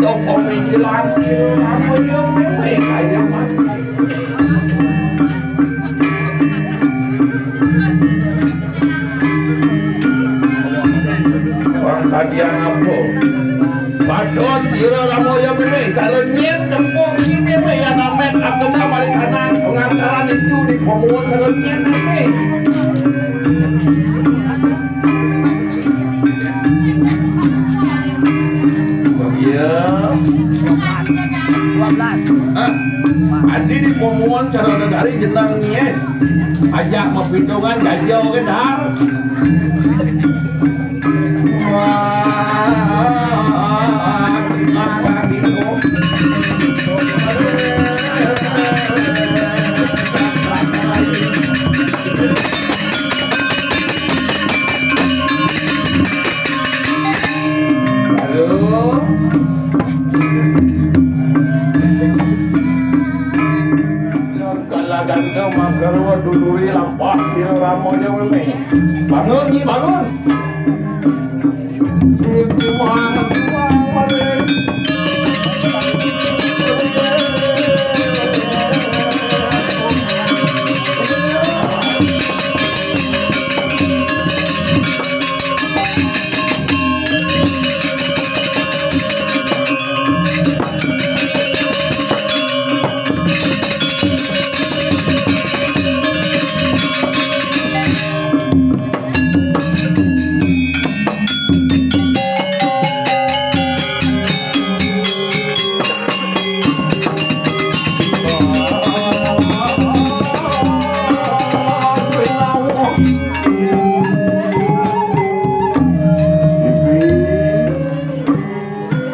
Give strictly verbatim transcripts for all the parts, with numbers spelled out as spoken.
Toko mikilan sira Ramoya Mémé kaya mati. Wong kadian apa? Padha sira Ramoya Mémé, cara nyén tempung iki Mémé ya namét akena mari kanang pengantaran itu di Pomuwon cara nyén Mémé. Iya. Dua belas. Hah? Adi di Pomuwon cara negari jeneng nyé. Ajak mapitungan jaja ke dar. Wah, gimana gitu? Aduh. Kala ganda mangkarwa duduri lampah sira Ramoya Mémé. Bangun, Nyi, bangun.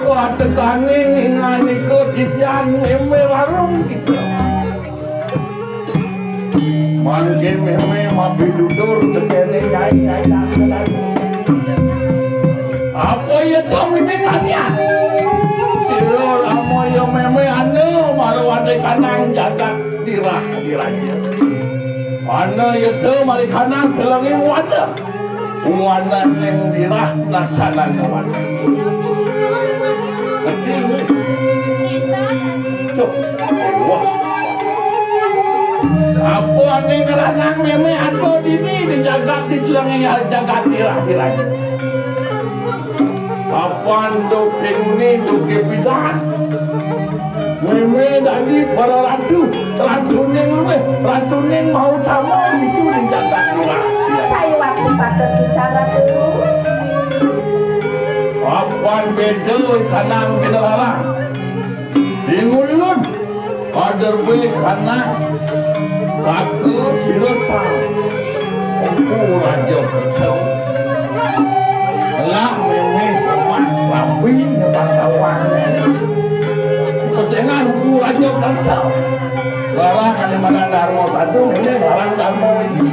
Wah, tekani ningan iku sisian Mémé Warung gitu. Mangke Mémé mapi dudur tekene nyai, nyai. Apa ya to Mémé tanya? Sira Ramoya Mémé anu marwate kanang jagat dirah diraja. Ana ya to mari kanang selenge wada. Wananing dirah laksanana wada. Kecil. Cuk. Wah. Apa ning ranang Mémé ato dini di jagat di jeleng ya jagat dirah-dirah. Apan duking ni duke pidan. Mémé dadi para ratu, ratuning luwih, ratuning mautama itu di jagat luar. Saya waktu patut bisa ratu. Apan beda kanang beda larang. Di ngulun, pader beli kanang, saka sira sang. Empu Raja Kerta. Lah Mémé somat rabi nyebang kawan. Pesengan Empu Raja Kerta. Barang ane madan Darma Sadu, Mémé barang Darma Wiji.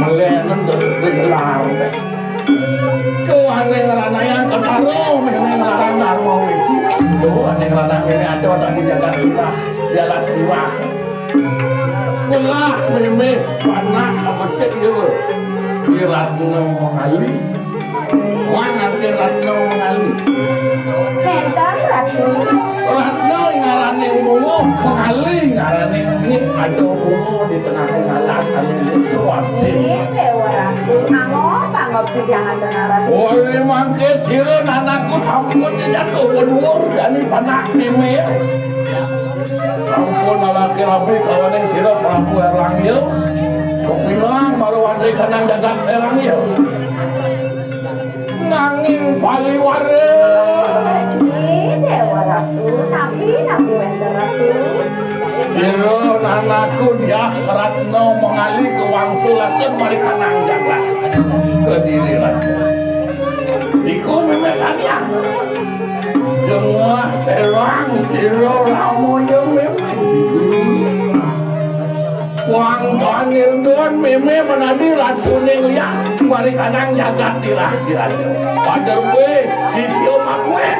Melenen gegelar. Tuh ane ngeranayang ketaro, Mémé ngelarang Darma Wiji. Tuh ane ngeranayang Mémé ada tak jaga sirah, jalan sirah. Ulah Mémé panak apa sih dia? Di Ratna Mangali. Wan ate Ratna Mangali. Nenten, Ratu. Ratna ngarane bunga, Mangali ngarane ini ada bunga di tengah-tengah alas ane ini kuwate. Ini Dewa Ratu, mangga pangabdi yang ada ngaran. Oleh mangke sira anakku sampun jatuh ke dhuwur jani panak Mémé. Sampun alaki rabi kawaning sira Prabu Erlangga. Kok bilang maru wantri kanang jagat Erlangga. Nanging paliwara. Nggih, Dewa Ratu, napi, napi wenten Ratu? Ira anakku Diah Ratna Mangali kawangsulaken mari kanang jagat Kediri Ratu. Iku Mémé Saniah. Jengah terang sira Ramoya Mémé. Wang panirdan Mémé menadi ratuning liak mari kanang jagat tirah-tirah. Pader kowe sisya makuwe.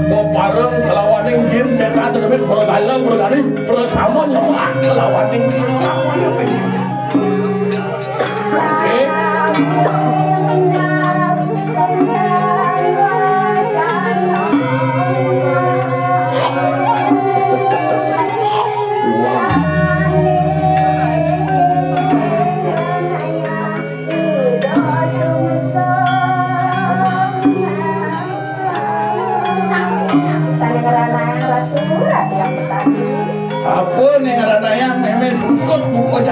Pepareng kelawaning jin setan tenemit bergala bergani bersama nyemak kelawaning jin makuwe. Oke.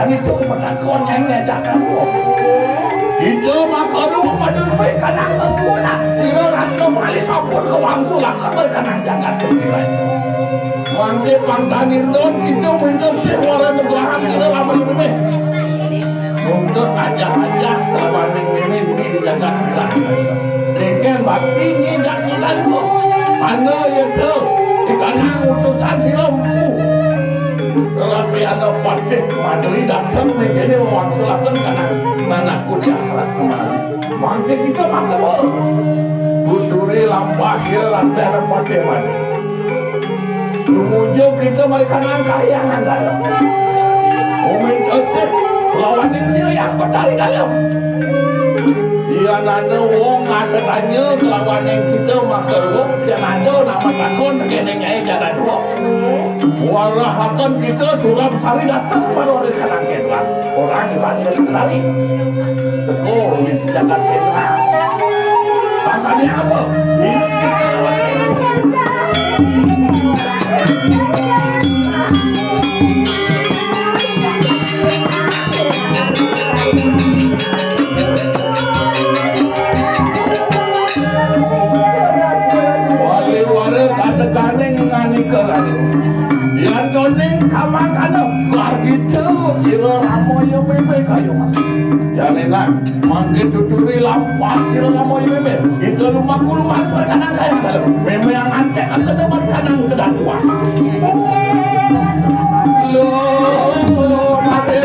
Itu patakon yang nyatakan kok. Itu maka rumah dulu baik kanang sempurna. Sira rasa malih sampun kawangsulaken baik kanang jagat pikiran. Mangke pangtanirun itu muncul sih wara nugrahan sira lamun ini. Untuk aja-aja lawan ini di jagat pikiran. Dengan bakti ngidak ngidak kok. Mana ya tuh? Di kanang utusan sira empu. Tetapi ana patih materi dateng ning kene wangsulaken kanang manahku di akhirat kemari. Mangke kita matur. Kuduri lampah ya lantaran patih mati. Tumuju kita mari kanang kahyangan dalem. Umin esih lawan ning sira yang petari dalem. Yen ana wong ada tanya kelawan yang kita maka wong yang ada nama takon kene nyai jalan wong. Warahaken kita suram sari dateng pada orang kanan kedua. Orang ibadah lari. Teko di jalan kedua. Tangkapnya apa? Hidup kita lawan Wali-wali kateganing nganika ratu. Yantoning kamakana bargita sira ramaya meme kayu mas. Jane nang mangke tuturi lampah sira ramaya meme. Kita lumaku lumas kanang kaya dalem. Meme yang antek akan demen kanang kedatuan. Lo, mate.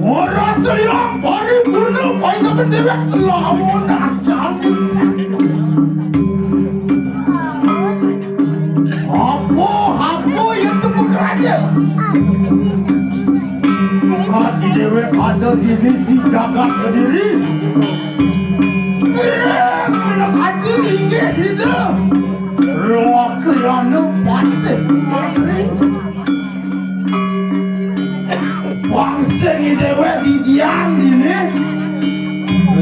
Ora seliang paripurna paindakan dewek lamun acan. Apa, apa yang temu kerana? Kadi dewek ada diri di jagat Kediri. Kirang anak hati linggih kita. Roh kriana patih. Bangsa ni dewek didian dini.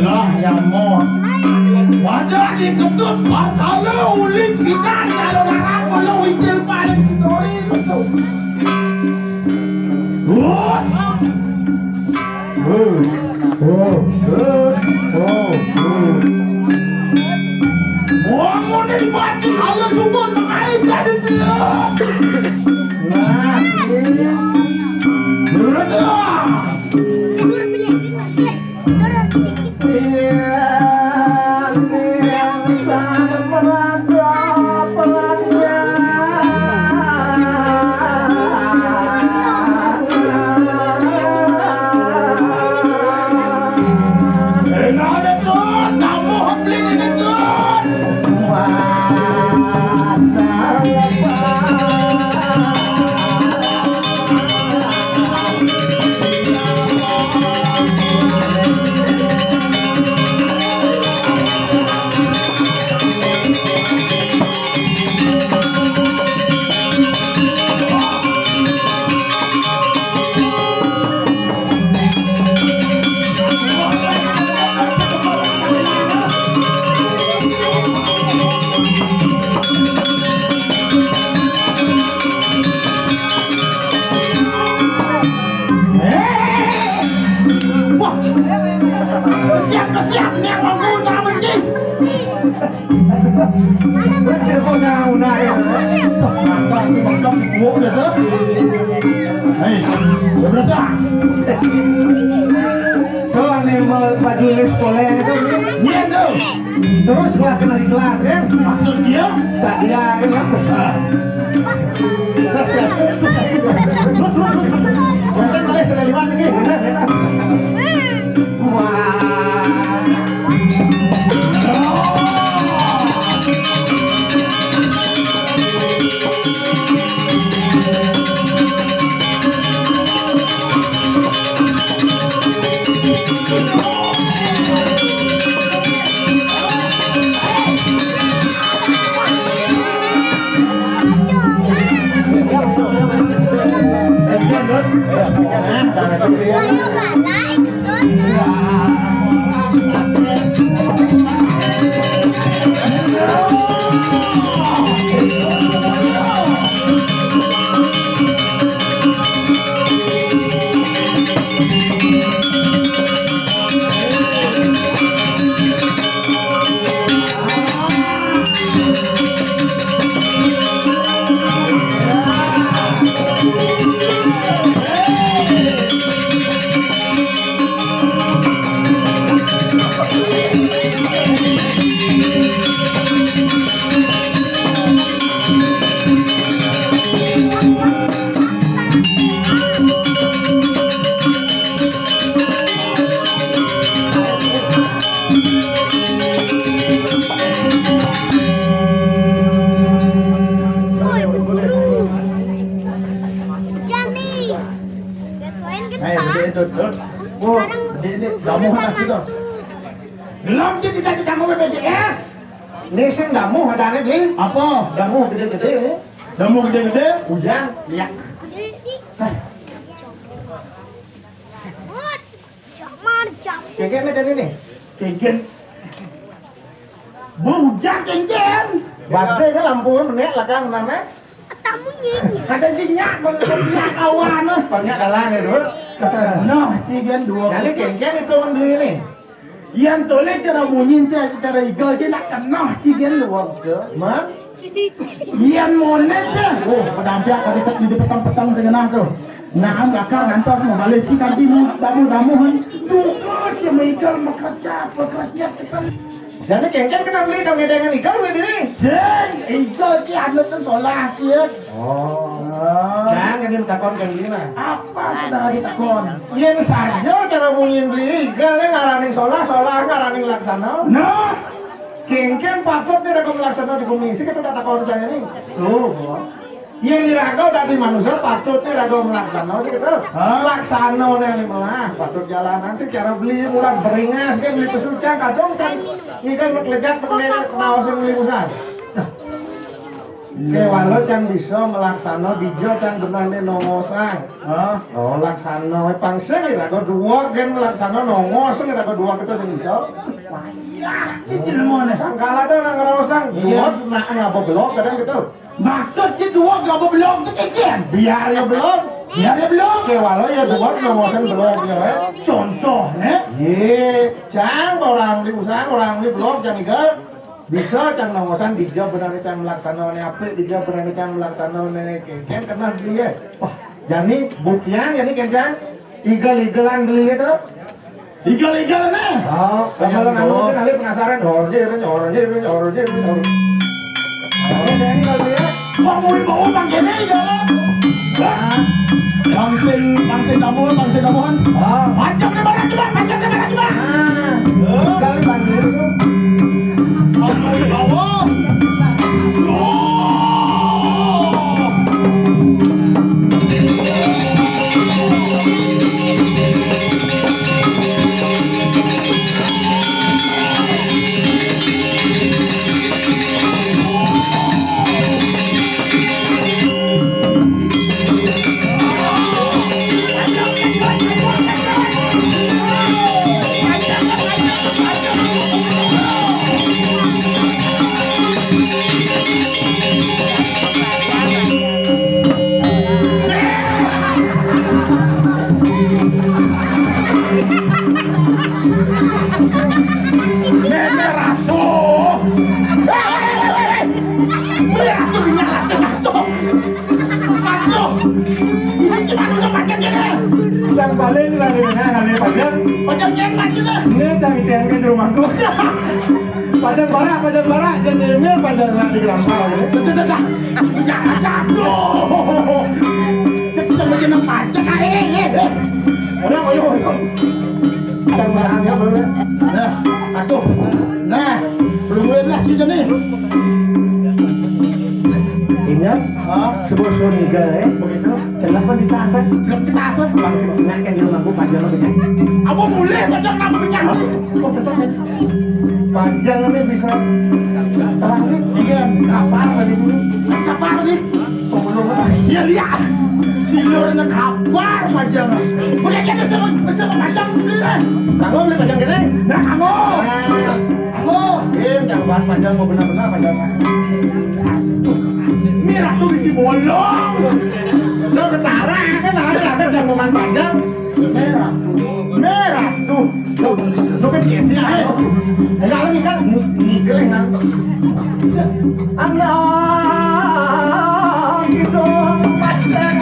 Lah, ya, mon. Pada diketut partala ulih pidan kalau larang kalau wicil paling sitori musuh. Wah. Wah, mun dibaca kalau subuh tengah jadi dia. Nah, ini. Berat ya. Wah, siap, siap, siap, siap, aku tak benci. Hei, udah besar. Tuh, nih, mau baju ini sekolah itu. Iya, tuh. Terus gua kena di kelas, kan? Maksud dia? Sadia, kan? Ah. Jangan, sudah lewat lagi. Wah. Woi, Bu Guru. Hujan nih. Biar soalnya kan. Ayo, betul, betul, betul. Oh, sekarang dia, dia, Bu Guru kamu udah masuk. Belum, dia tidak ditanggung B P J S. Ini sing damuh adane, Bli. Apa? Damuh gede-gede, ini. Damuh gede-gede? Hujan. Iya. Gede, Di. Hah. Jamar, jamar. Kagak ada nih. Kagak. Bujang kenceng. Bangke ke lampu menek lakang nane. Tamu nyanyi. Ada si nyak, bang, nyak kawan, eh. Banyak dalang ya, Dul. Nah, cigen dua. Jadi kenceng itu orang beli ini. Yang tole cara bunyi, cara, cara igal, dia nak kenal cigen dua. Man? Yén monéh téh, oh, padampiak tadi tek di peteng-peteng sing ngenah tuh. Nah, lakar ngantos mau balik si tadi mu damu-damuhan. Duka si Michael mekrecat, mekrecat kita. Jadi kéngkén kenapa beli dong ngedengan Igal beli diri? Sing, Igal ki anu téh solah sih. Oh. Ah. Jangan dia takon kén beli mah. Apa saudara ditakon? Yén saja cara bunyiin beli Igal nih ngaraning solah, solah ngaraning laksana. Nah, Kéngkén patut nih raga malaksana di bumi sih kita tak konco ini. Tuh, yén iraga dadi manusia patut nih raga malaksana sih gitu. Hah? Laksana nih malah patut jalanan sih cara beli mulai beringas kan beli pesucang kadung kan ini kan meklejat meklejat naosin beli pusat. Kéwala cang bisa malaksana dija cang benehné nongosang. Hah? Oh, laksana wé pang sing iraga dua gén laksana nongos sing iraga dua kita sing bisa. Wayah, iki jelemané. Sangkala to nang ngraosang. Iya. Dua nak ngapa belok kadang gitu. Maksud si dua ngapa belok itu kikian? Biar ya belok. Biar ya belok. Kéwala ya dua nongosang belok ya. Contohné? Yé, cang orang diusang, orang di belok cang iga. Bisa cang nongosan dija beneré cang malaksanané apik, dija beneré cang malaksanané kéngkén keneh beli yé. Wah, jani buktian jani kéngkén igel-igelan beli itu. Igel-igelan nih. Oh, kalau anu kan ahli penasaran, horje, horje, horje, horje. Oh, jadi kalau ya. Wong Wibowo mangkéné jalan. Bangsin, bangsin damuhan, bangsin damuhan. Ah. Pajang di mana coba? Pajang di mana coba? Ah. Eh? Kali banjir itu. Wong Wibowo. Oh. Nenek Ratu. Hei, hei, hei, hei. Nenek Ratu, Nenek Ratu, Ratu. Aduh. Ini gimana udah panjang gini? Yang paling lari tengah kali panjang. Panjang gini lagi dah. Ini cari tiang ke rumahku. Panjang barak, panjang barak, jadi ini panjang lari di Gerampar. Betul, betul, betul. Ya, aduh. Kita sama jeneng panjang, eh, eh, eh. Orang, ayo, ayo. Nah, aduh. Nah, belum mulai lah sih, Joni. Ini, ah, sebuah soniga, eh. Begitu. Kenapa ditahan? Kenapa ditahan? Bang, sing ingat kan di rumah gua, panjang lo, kan? Apa mulai, panjang, kenapa punya? Oh, tetap, ya. Panjang ini bisa terang, nih. Iya, kapar tadi dulu. Kapar, nih. Iya, lihat. Si lurnya kabar panjang. Udah kita sama, sama panjang dulu, kan? Kamu beli panjang gini? Nah, kamu. Nah. Kamu. Im, jangan bahas panjang, mau benar-benar panjang. Ini Ratu bisi bolong. Lo ketara, kan ada, ada jangan panjang. Merah. Merah. Tuh. Lu, lu kan gengsi aja. Enggak, lu kan ngigeling kan. Anak itu macam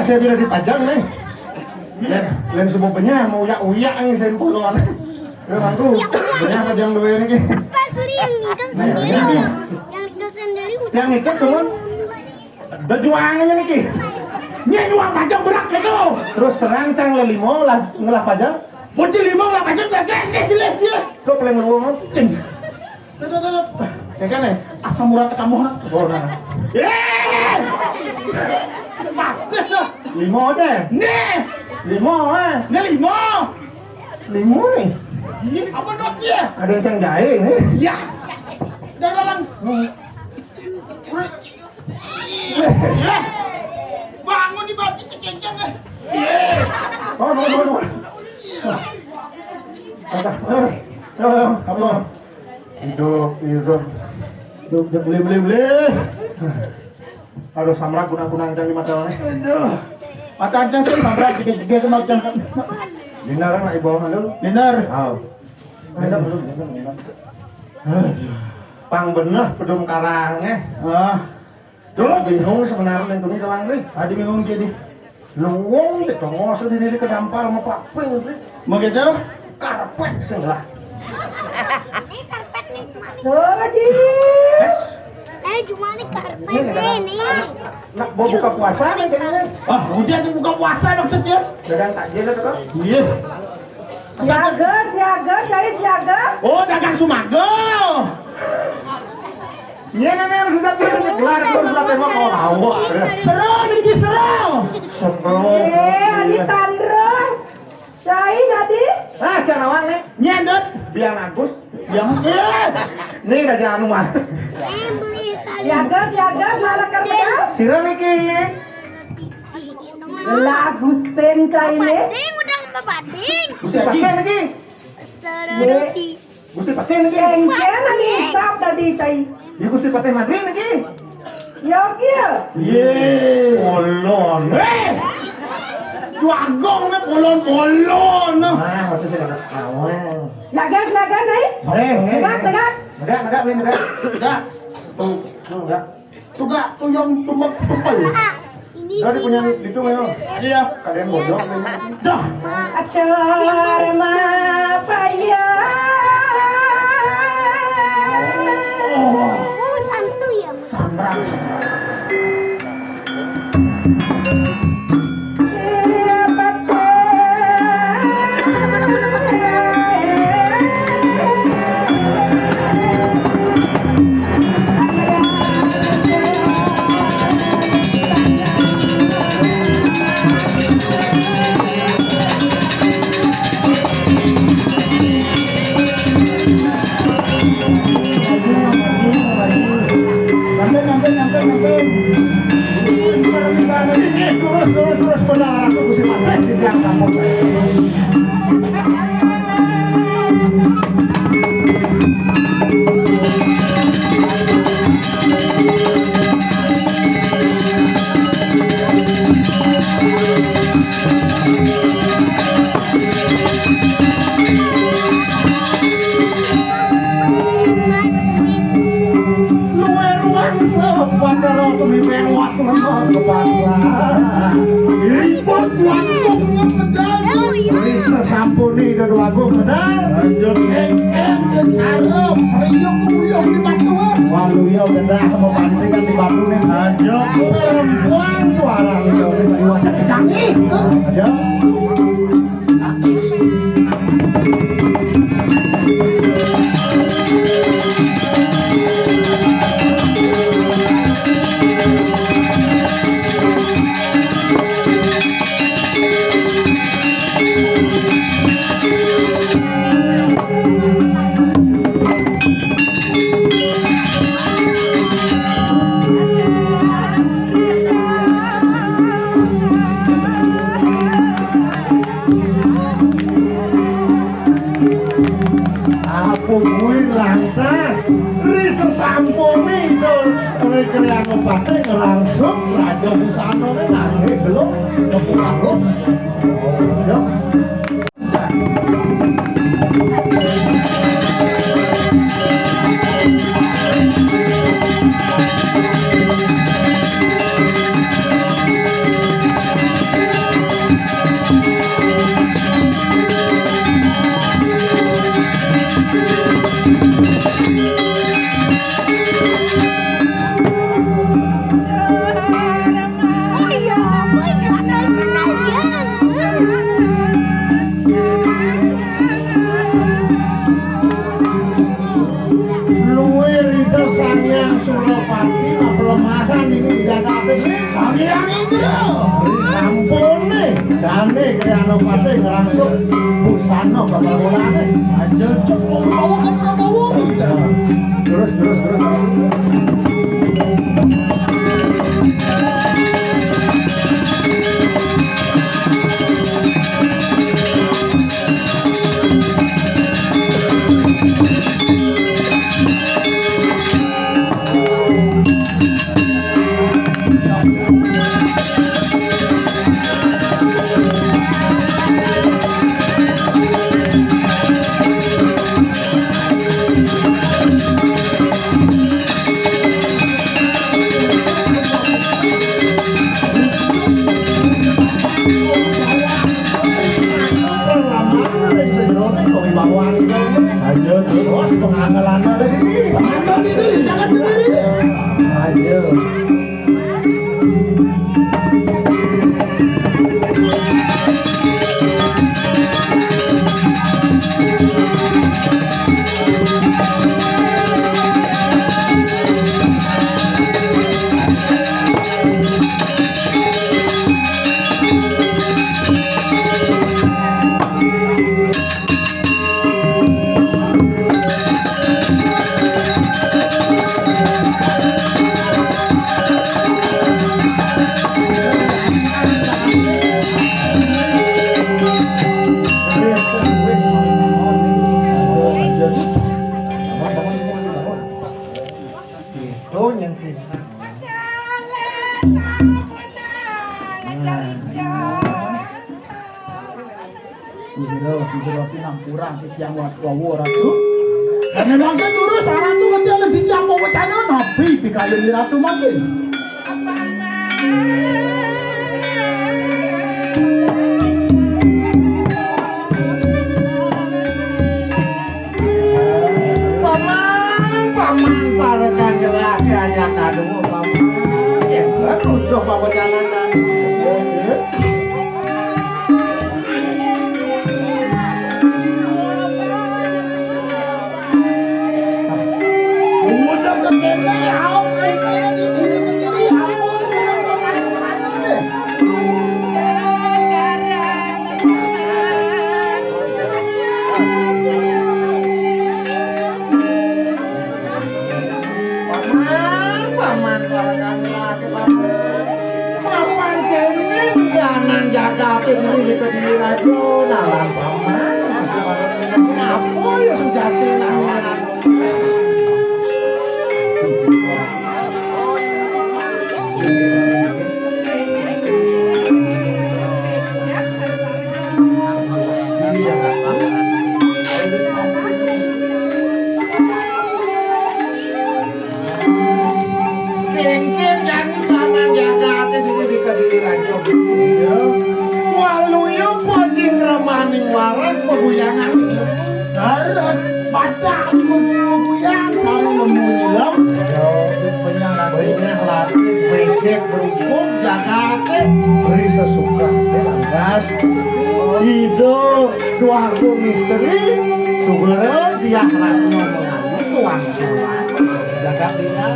Saya tidak dipajang nih. Ya, lain semua punya mau uyak-uyak nih saya puluhan. Ya, aku punya pajang dua ini. Pas Lin, kan Nah, sendiri. ini. Yang tinggal sendiri udah Yang ngecek, teman. Udah juangannya nih, Ki. Ini juang pajang berat gitu. Terus terang, cang lelimo lah, ngelah pajang. Bocil limo ngelah pajang, terus dia sih, dia. Lo paling ngomong, cing. Tuh, tuh, tuh, tuh. Ya kan, ya? Asam urat kamu, ha? Oh, nah. Yeay! Bagus, ha? Limo aja. Nih! Limo, eh. Ini limo. Limo nih. Ih, apa notnya? Ada yang jahe nih. Iya. Udah, udah, Bang. Hmm. Iya. Bangun di baju cekencang, eh. Iya. Oh, oh, oh, oh. Apa? Eh, eh, apa? Hidup, hidup. Hidup, hidup, beli, beli, beli. Aduh, samrak kunang-kunang cang di mata. Aduh. Mata cang sih samrak, tiga-tiga ke macam. Benar, anak ibu, halo. Benar. Oh. Benar, benar, benar, benar. Pang bener, pedum karangnya. Ah. Dulu bingung sebenarnya, yang tuni telang nih. Tadi bingung jadi. Luwung, gitu, ngosok diri ke dampar sama Pak Pring, gitu. Begitu? Karpet, sih lah. Ini karpet nih, Mak. Tuh, Ji. Eh, cuma nih karpet Ini nih, nih. Nak mau buka puasa nih, kayaknya. Ah, udah tuh buka puasa maksudnya. Dagang takjil itu, Kak? Iya. Siaga, siaga, cari siaga. Oh, dagang sumago. Iya, nih, nih, sudah tuh, gelar tuh, sudah tembak mau awak. Seru, ini seru. Seru. Eh, ini tandro. Cai tadi? Ah, carawan nih. Nyendot. Biang Agus. Biang, eh. Nih, raja anu mah. Siaga, siaga, malah kerja. Sira niki. Lah, Gusten cai nih. Bading, udah sama bading. Gusti pakai niki. Seroti. Gusti pakai niki. Kengkeng nih, sap tadi cai. Ya, Gusti pakai madri niki. Ya, oke. Ye. Polon. Eh! Wagong nih polon-polon. Nah, masih sih ada awal. Lagas, lagas, eh. Eh, eh. Tegak, tegak. Tegak, tegak, Win, tegak. Tegak. Tuh, tuh, tegak. Tegak, tuh yang tumpel, tumpel. Ini Dari sih, punya Mas. Itu, Mel. Iya. Ada yang bodoh. Dah. Acar mapa ya? Oh. Oh, santu ya, Mas? Sandra. Luwe ruang sapa karo kemimpinan waktu lembah kepala. Ribut waktu ngedal. Wis sasampune Dado Agung medal. Aja kengkeng ke cara priuk kuyuh di batuan. Waluya gendah memancingan di batune. Aja perempuan suara liya wis canggih. Aja. Apa kuwi lantas? Ri sesampune itu, ri kriya ngobate ngrangsung Raja Busanane nangge belum. Ya. Surapati pelemahan ini dijaga Sang Hyang Indra. Sampun nih, jane Kriyanopati ngrangsuk busana kepangulane. Aja cek wong mau kan Prabowo kita. Terus, terus, terus. Ayo, terus pengangelannya lagi. Ayo, ini jangan sendiri. Ayo. Itu yang sini. Nah. Sira, sira sinampura titiang wa-, wawa Ratu. Lah memang kan terus Ratu ngerti oleh titiang pawecana nabi pikalih Ratu mangkin. Paman, paman, parekan ngerahasianya kaduh, paman. Ya, terus dong pawecanan. Paman, paman, paman, paman kene kanan jagate mriki Kediri Raja, nalan paman. Apa ya sujati nalan? Kengken jani kanan jagate sing dikadiri raja. Waluya pacing remaning warak peguyangan. Darat pacak lemu puyang karo lemu nyilem. Penyang lagi, penyang lagi, becek berhubung jagate beri sesuka. Lantas Ida Dwarga Misteri Sugara Diah Ratna mengandung wangsulan jagat tinggal.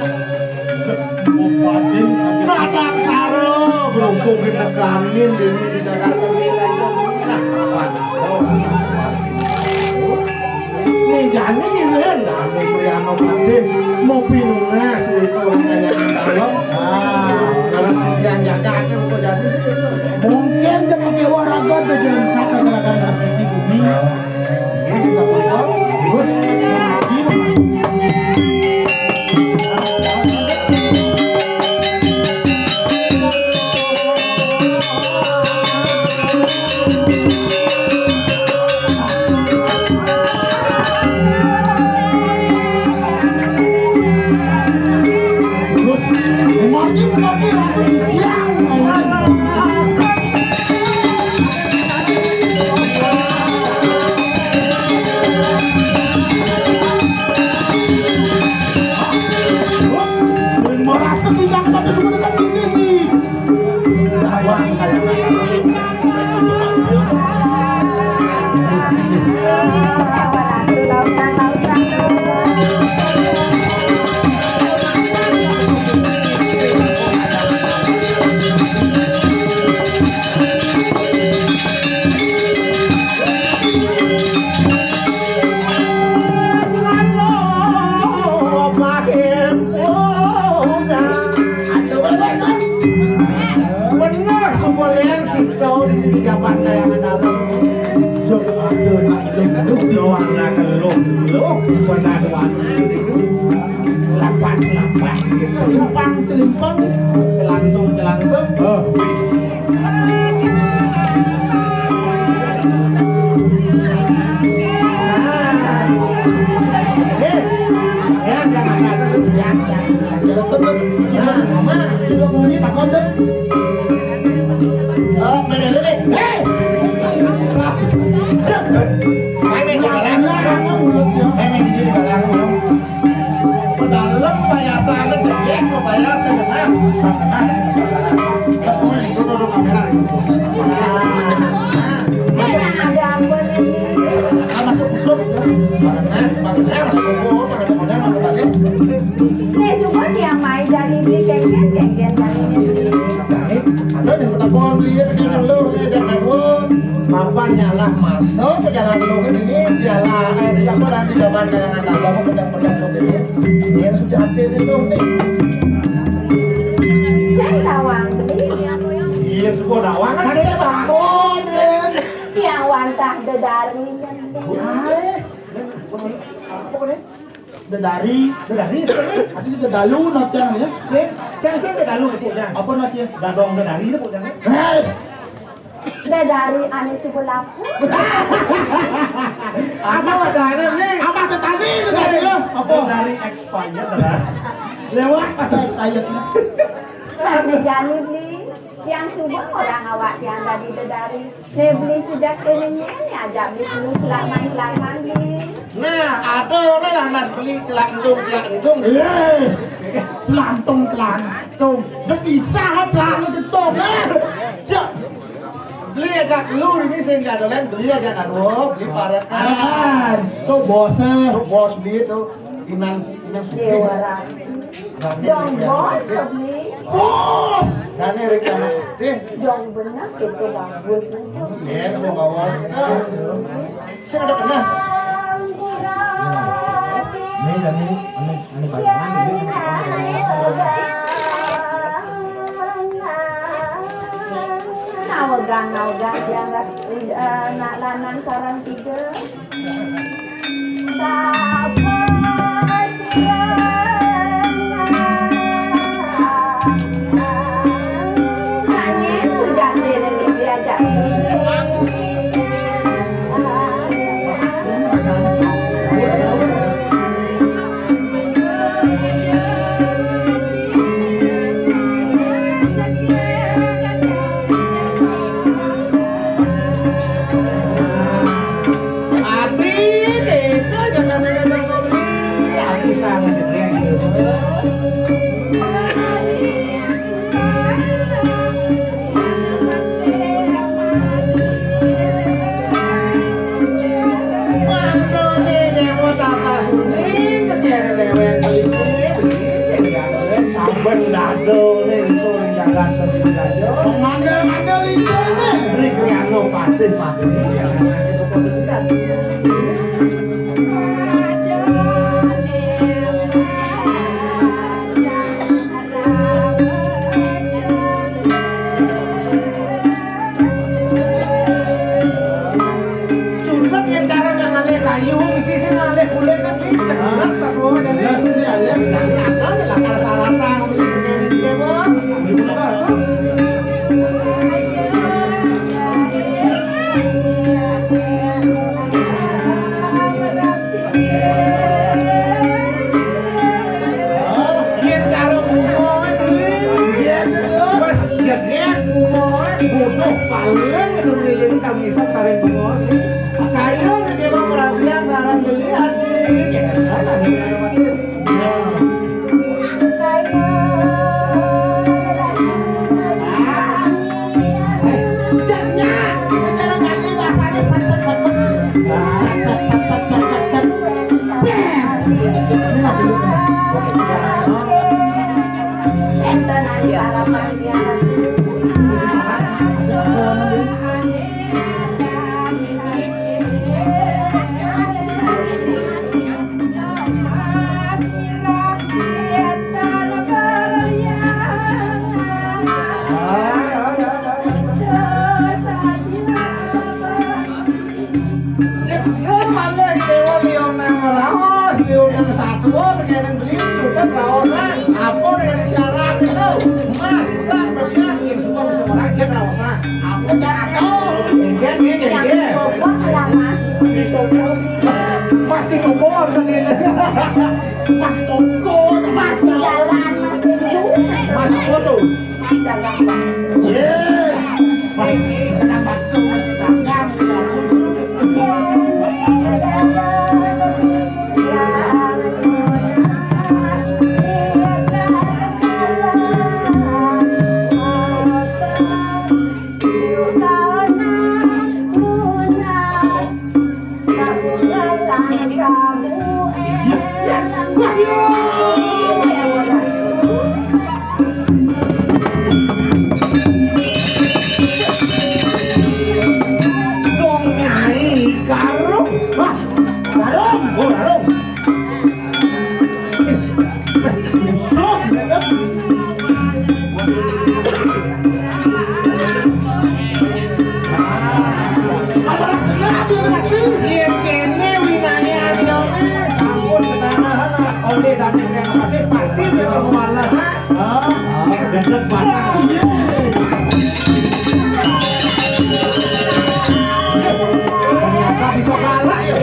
Kadang sara berhubung negaranin diri di jagat tinggal. Nah, Ning jane yen anu Priano Padin mau pinunas itu kaya dalem. Ah, kalau titiang jagate kok jadi. Mungkin jeneng Dewa Raga tuh jeneng saka gerakan Resi Bumi. Ya, kita pulang. Terus, Pernah tuan itu, lapan lapan, celimpang celimpang, celantung celantung. Oh. Eh, ya, jangan kasar, ya, ya. Jangan tunduk. Nah, mama, sudah bunyi, tak kondek. Oh, mana lu, eh? Hei! Main, main, main, main, main, main, main, main, main, Pedalem bayasan, jegég, bayasan, nah. Nah, nah, nah, nah. Ya, semua itu duduk kamera. Nah, ada apa nih? Nah, masuk grup. Banget, banget, masuk grup, banget, banget, masuk balik. Nih, semua tiang main dari beli kéngkén, kéngkén dari beli. Ada yang ketahuan beli, ada yang lu, ada yang ketahuan. Apa nyalah masuk ke jalan lu ke sini, jalan, eh, di apa, di jalan kayangan abang, pedang-pedang lu ini. Iya, sudah hati ini dong nih. Saya tawang beli. Iya, sudah tawang kan saya bangun. Yang wantah dedari. Wah, apa nih? Dedari. Dedari, sini. Tadi juga dalu, nanti yang ya. Sing, sing, sing, dedalu, Bu, ya. Apa nanti ya? Dadong dedari, Bu, ya. Hei! Dedari ane si belaku. Apa wadahnya, nih? Apa dedari itu tadi ya? Apa? Dedari expired, dah. Lewat masa expirednya. Kami jani beli. Tiang suba orang awak tiang dadi dedari. Né beli sidak kéné nyén, ajak beli dulu, selaman-selaman beli. Nah, ada orang lah mas beli celantung, celantung. Eh, celantung, celantung. Jek bisa ha celana jentung, eh. Cek. Beli ajak dulu ini sing jadolan, beli ajak karo, beli parekan. Parekan. Tuh bosnya. Tuh bos beli tuh. Inan, inan sugih. Déwa Ratu. Dong bos, beli. Bos. Kane rek anu. Sih. Dong bener itu bagus. Ya, mau bawa. Sing ada kena. Ini dan ini, ini, ini bayangan, ini. Nawegang, nawegang, dia nggak, eh, nak lanang sareng tiga. Ati, itu jangan ada yang ngomong. Ati sangat jelek. Mantune dewa tata suni, ketiada dewek beli, beli, sing gawe saben dadone itu ning jagat Sri Raja. Mangga-mangga licone. Rikriano patih, patih. Cundhek yén cara ngalih kayu, mesti sing ngalih kulit kan iki jelas aku jane. Jelas iki alih. Nah, ada lah persyaratan ngene iki, Bang. Yén cara kuno kuwi wis jeget kuno butuh paling ngiling kang isep sareng kuno. Kayu nek perhatian sareng beli ati. Malih dewa liya nang raos. Mas Tongko, Mas Jalan, Mas Rindu, Mas Foto. Mas Dagang, Mas. Iya. Mas, kenapa dagang? Dong Nyai Karung. Wah, Karung, oh, Karung. Iya, kene winane Aryo, sampun kenalan oleh Datuk Yang Pati, pasti dia bermalas. Ah, dekat banget. Ternyata bisa galak ya.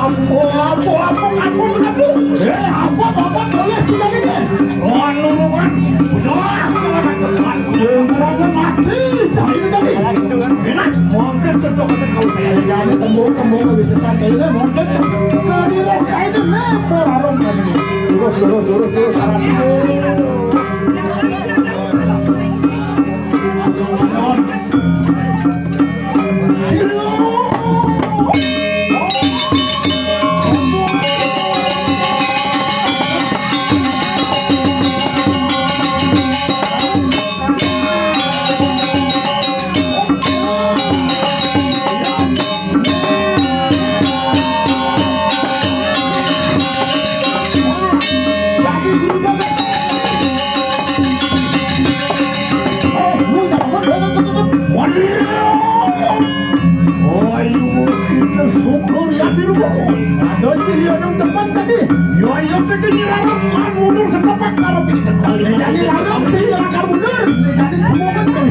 Ampun, ampun, ampun, ampun, ampun. Eh, ampun, ampun, boleh kita ini. Anu, kan. Udah, serangan mati. Jangan ini tadi. Enak, mungkin cocok dengan kau. Jangan tembok, tembok, bisa santai, mungkin cocok. Dari roh kain, nih, orang tadi. Terus, terus, terus, terus, arah situ. Ayo, kita syukur ya, di rumah. Ada ciri orang depan tadi. Yo, ayo, kita nyerang, kan, mundur setepak, kalau kita. Jadi, lalu, kita nyerang, mundur. Jadi, semua kan, tuh.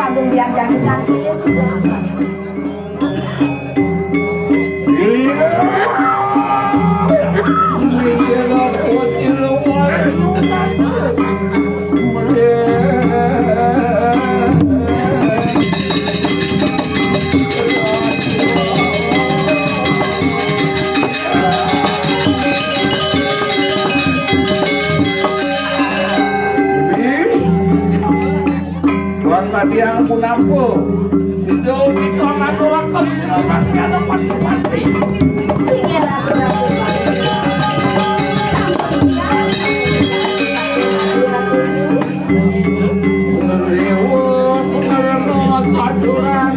Agung Biang Jangkrik. Tuan Madiang punapa? Sida kita ngaturake sira kang tiada pati-pati. Riwus ngrena saduran.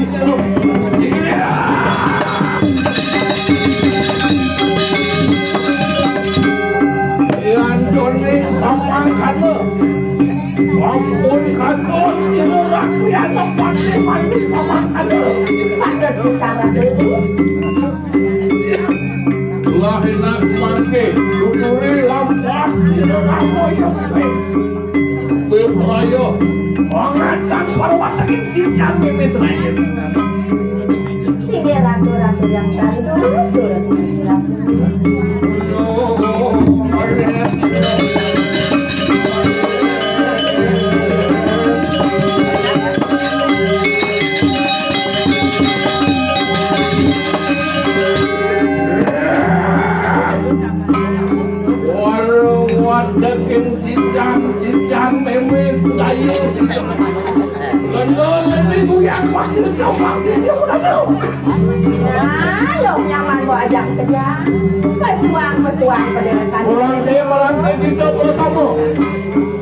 Yan jone samangkana. Ampun katon sira rakyat pati mati samangkana. Pada bicara dulu. Lah enak mangke, tuturi lampah sira ramoyo. Beprayo, angatan parwataking sisian mimis lain. Singgih ratu-ratu yang sari, turut-turut. Warung wadeg sing sisian, sisian mimis lain. Lendo lebih buyang maksud maksud. Ayo nyaman bo ajak kerja. Pesuang pesuang pederekan. Orang dia orang kita bersama.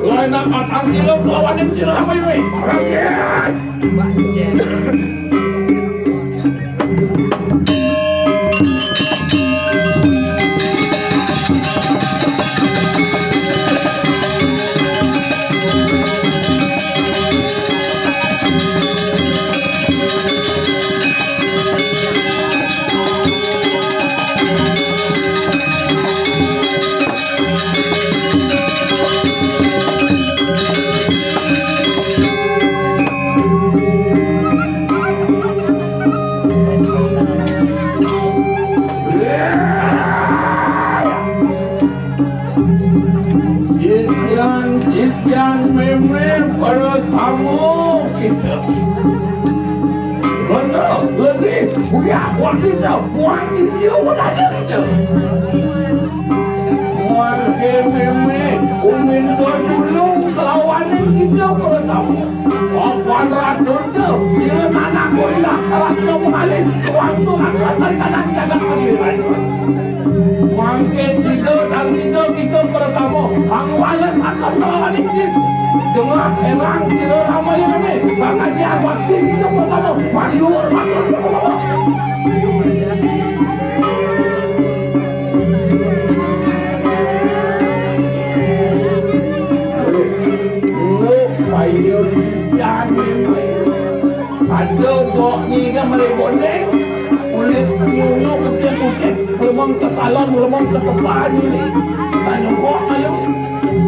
Lain nak makan kilo kelawanin si ramai weh. Orang dia. Sisian, sisian meme pada sama kita. Bener, lebih punya kuat sisa, kuat sisi, kuat aja kita. Kuat meme, umin dulu kelawanan kita pada sama. Papan ratus tu, bila tanah koilah, kalau kita mengalir, waktu nak katakan jaga kami. Mangkin sida dan sida kita bersama, angwala saka selawan iki. Dengar erang sida ramai-ramai, bang aja waktu kita bersama, mandur, mandur, mandur. Lu payung siang ini. Ada bok ni kan mari bondeng. Kulit nyunyuk kucing-kucing. Lemong ke salon, lemong ke sepan ini. Tanya kok ayo.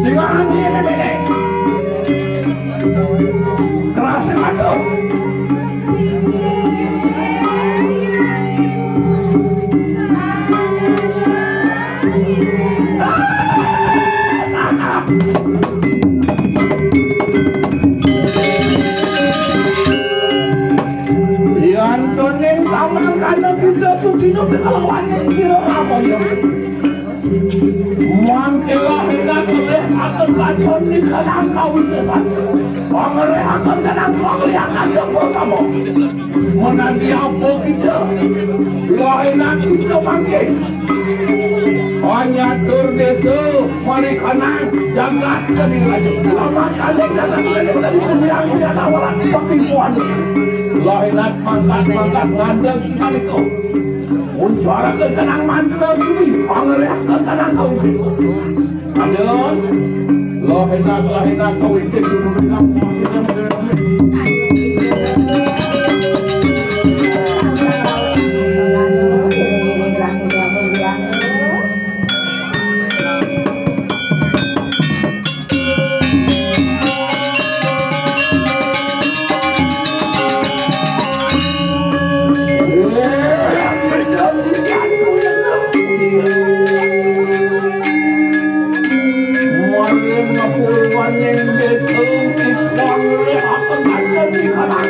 Dengan ni nenek. Kerasa mata. Yan toning tamang kana kita tu kino kelawan sira apa ya? Mangkela hendak lebih akan lanton ni kadang kau sesan. Pangeran akan kadang pangeran akan jempol kamu. Menanti apa kita? Lah enak kita mangkin. Panyatur desa, mari kanang, jagat kami raja. Selamat kali jagat kami dari sembilan pilihan awalan pemipuan. Lah enak mangkat-mangkat ngandang kita itu. Uncarakan kanang mantra kami, pangeran kanang kau. Adon, loh enak, loh enak, kau itu dulu enak.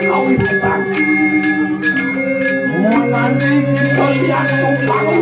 Kawisésan. Monani kita lihat tukang.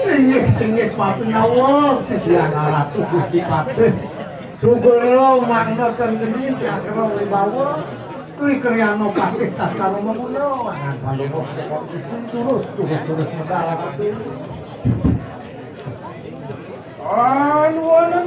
Singgih, singgih, patih nyawa, Hyang Ratu Gusti Patih. Sugeng mangda ten geni, cakra wibawa. Tri Kriana Patih Tatkala Manguna, angan paluruh terus, terus, terus negara Patih. Anuana.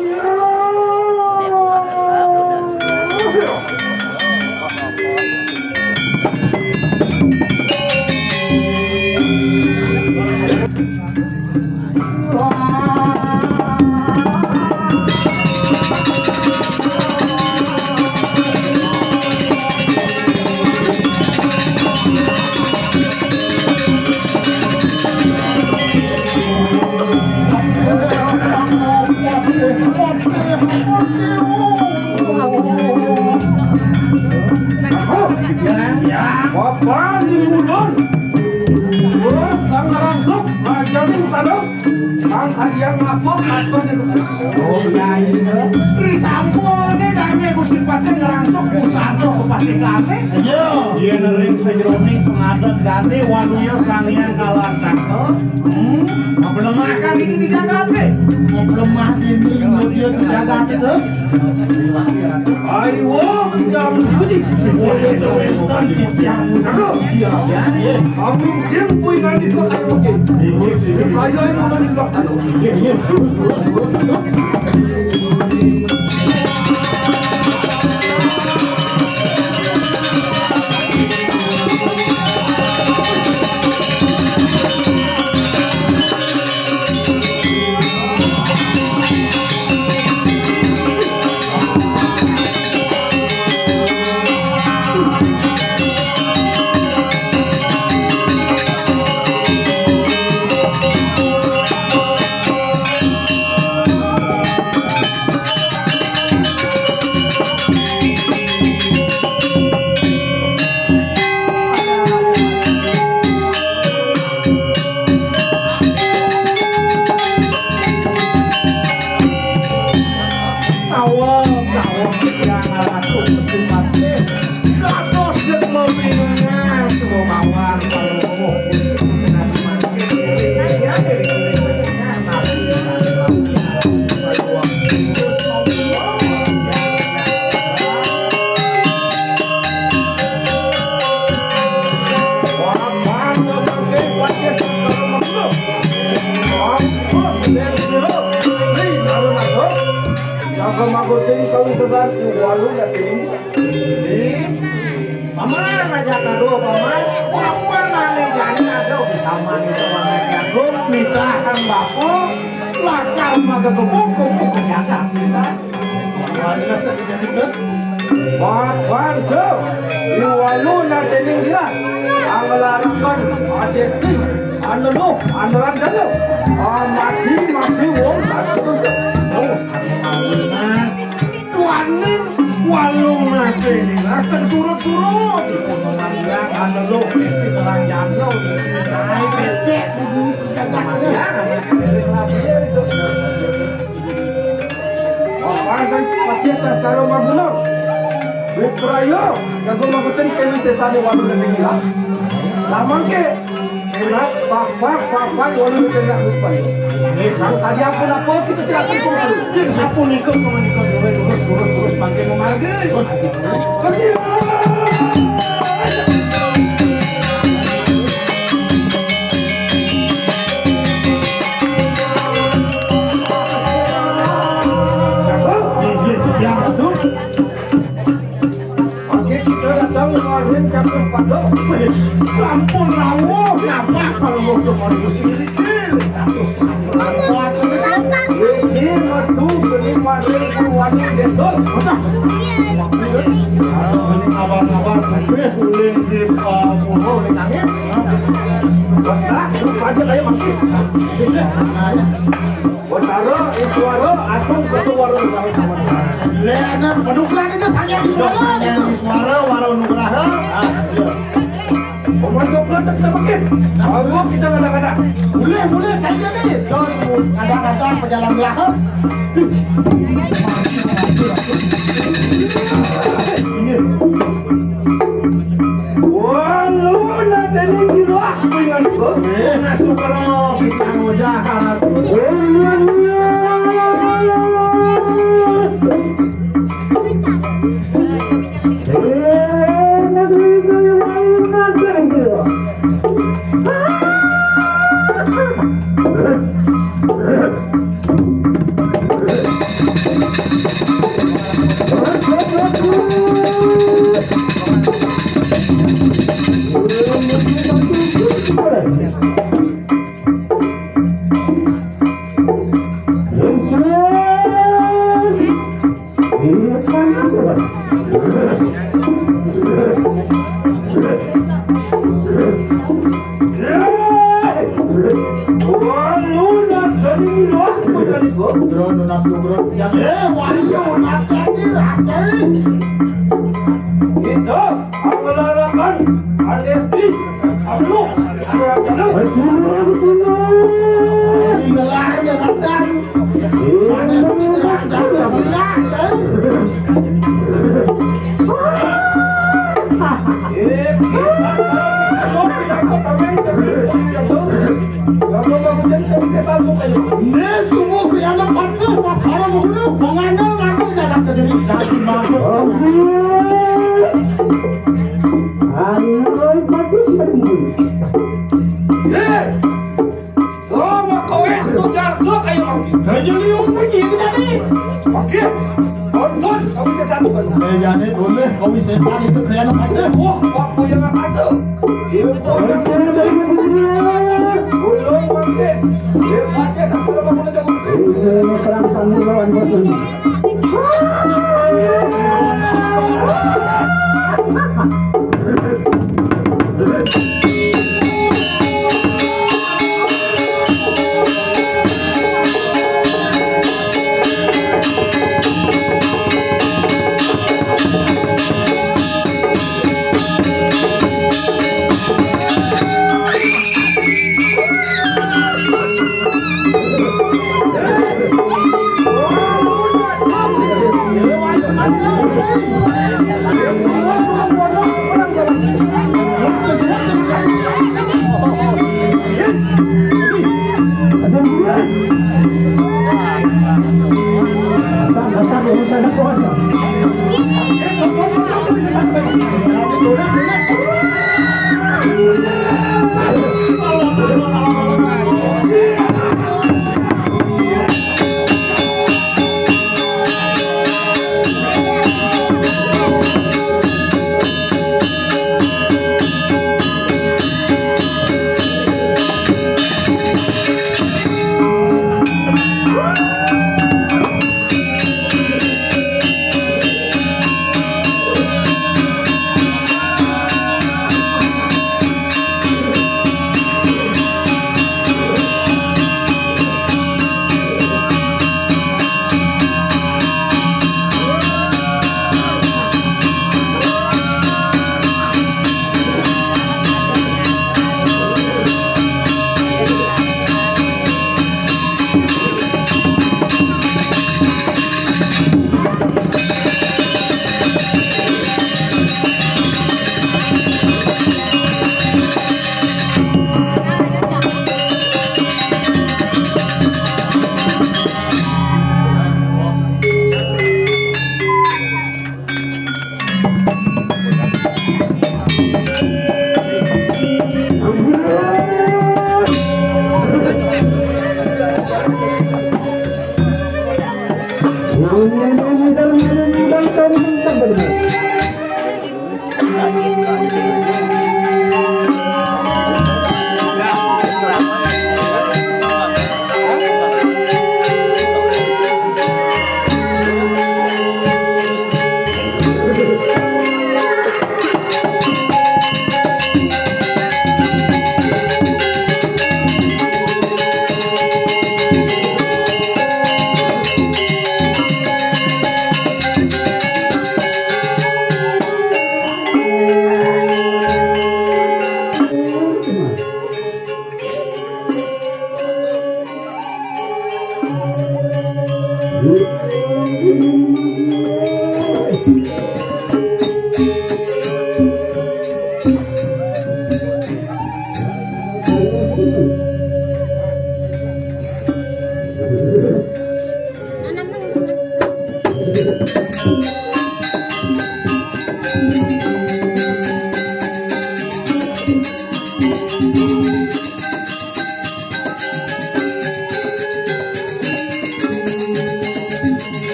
Papan di ulun. Terus sang rangsuk, majaning sadang. Ang hadiah lapor, lapor. Oh, iya, iya. Risampun, ini dane Gusti Patih ngerangsuk pusaka kepastiane. Iya. Iya, nering sajeroning pengadat dane, waluya Sang Hyang Salantaka. Hmm. Maplemahkan ini di jagate. Maplemah ini, kemudian di jagate. Aiwa, jam puji. Aduh, kamu diam, puy, ngan dibuat ayo, oke. Ayo, ayo, ngan dibuat ayo. Tawa, tawa, Hyang Ratu Gusti Patih. Dados jekma pinungan, sumawang, saluruh. Jaga magoting kawi sebar, walu yakin. Paman aja kado, paman. Paman ane jani ada bisa mani, paman aja. Nitahan bapa, lakar maga gebuk, gebuk penjaga kita. Paman, asa dijadikan. Wan, wan, jo. Iwalu na dening dia. Anglarakan adesti, anelo, anrandalo. Amati, mati, wong, satu, satu. Tuaning walung nate ninggalkan surut-surut. Ipun pemanggilan anelo, esti terang jano. Naik becek di bumi jagat. Pemanggilan, anak kecil, anak kecil. Pati sastra magunung. Wipraya, jago magutin kami sesane walu negeri lah. Lamang ke, enak, pak, pak, pak, pak, walu negeri lah, lupa. Eh, Bang, tadi apa, apa kita siapa itu? Sapu nikung, teman nikung, lurus, lurus, lurus, lurus, makin memargi. Oke, kita datang ngeluarin kampus pondok. Sampun rawuh, ngapa kalau mau ke pondok sini? Ini metu beli madu keluarin besok. Udah. Ini kabar-kabar, gue boleh di, eh, pulau di kami. Nah, lupa aja kayak makin. Betara, Iswara, asal satu warung sama-sama. Lek ana penukaran itu saking Iswara. Saking Iswara, Wara Nugraha. Ah, iya. Pembantu penutup kita pakai. Baru kita kadang-kadang. Boleh, boleh, saya jadi. Kadang-kadang pejalan belakang. Iya. Wah, lu nak jadi gila, ingat gua. Eh, masuk ke dalam, kita ngujakan. Itu, pengelarakan, anesti, anu, anu, anu. Gelarnya Raden. Anesti, Raden, Raden. Eh, kita, kita, kita, kita, kita, kita, Ini sungguh yang patut waspada mengguno, mengandung-andung jagat kediri, jadi mabuk. Andai patut mengguno. Ye! Lama kowe sujarga kaya mangke. Kaya liu puji iki tadi. Mangke. Tonton, kawisésan bukan. Béyané boleh kawisésan itu kaya mangke. Wah, waktu yang makasih.